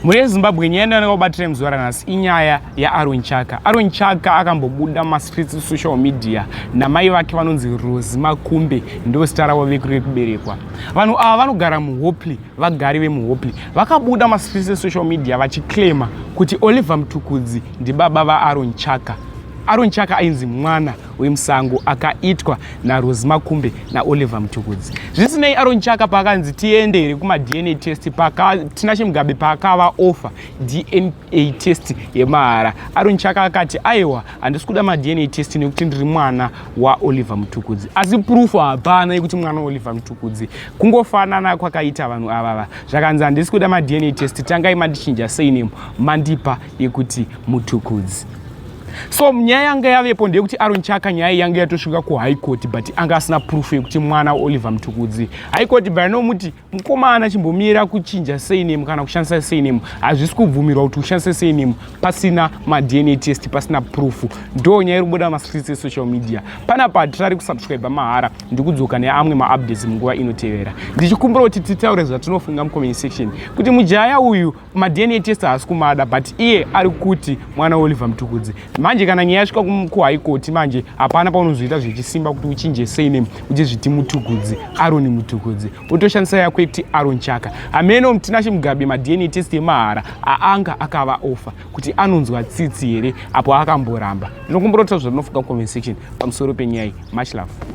Mhuri yeZimbabwe, nyaya yandakakubatira muzuva ranhasi inyaya yaAron Chaka. Aaron Chaka akambobuda mumastreets, social media, namai vake vanonzi Rosi Makumbe, ndo zita ravo rekuberekwa. Vanhu ava vanogara muHopley, vagari vemuHopley. Vakabuda mastreets, social media, vachiclaima kuti Oliver Mutukudzi ndibaba vaAron Chaka. Aaron Chaka ainzi mwana wemusango akaitwa naRosi Makumbe naOliver Mutukudzi. Zvisinei, Aaron Chaka paakanzi tiende here kumaDNA test, Tinashe Mugabe paakava offer DNA test yemahara, Aaron Chaka akati, "Aiwa, handisi kuda maDNA test nekuti ndiri mwana waOliver Mutukudzi." Asi proof hapana yekuti mwana waOliver Mutukudzi. Kungofanana kwakaita vanhu avava, zvakanzi, "Handisi kuda maDNA test, tangai mandichinja surname, mandipa yekuti Mutukudzi." So nyaya yanga yavepo ndeyekuti Aaron Chaka, nyaya yanga yatosvika kuHigh Court, but anga asina proof yekuti mwana waOliver Mutukudzi. High Court banomuti, "Mukomana, chimbomira kuchinja surname kana kushandisa surname. Hazvisi kubvumirwa kuti ushandise surname pasina maDNA test, pasina proof." Ndo nyaya iri kubuda mastreets esocial media panapa. Tirari kusubscribe mahara. Ndikudzoka neamwe maupdates munguva inotevera, ndichikumbira kuti titaure zvatinofunga mucomment section, kuti mujaya uyu maDNA test haasi kumada, but iye ari kuti mwana waOliver Mutukudzi. Manje kana nyaya yasvika kuHigh Court manje, hapana paunozoita zvechisimba kuti uchinje surname uchizviti Mutukudzi, Aroni Mutukudzi, utoshandisa yako yekuti Aron Chaka. Hameno Tinashe Mugabe maDNA test emahara aanga akava offer kuti anonzwa tsitsi here apo akamboramba. Ndinokumbira kuti zvatinofunga mucomment section pamusoro penyaya. Much love.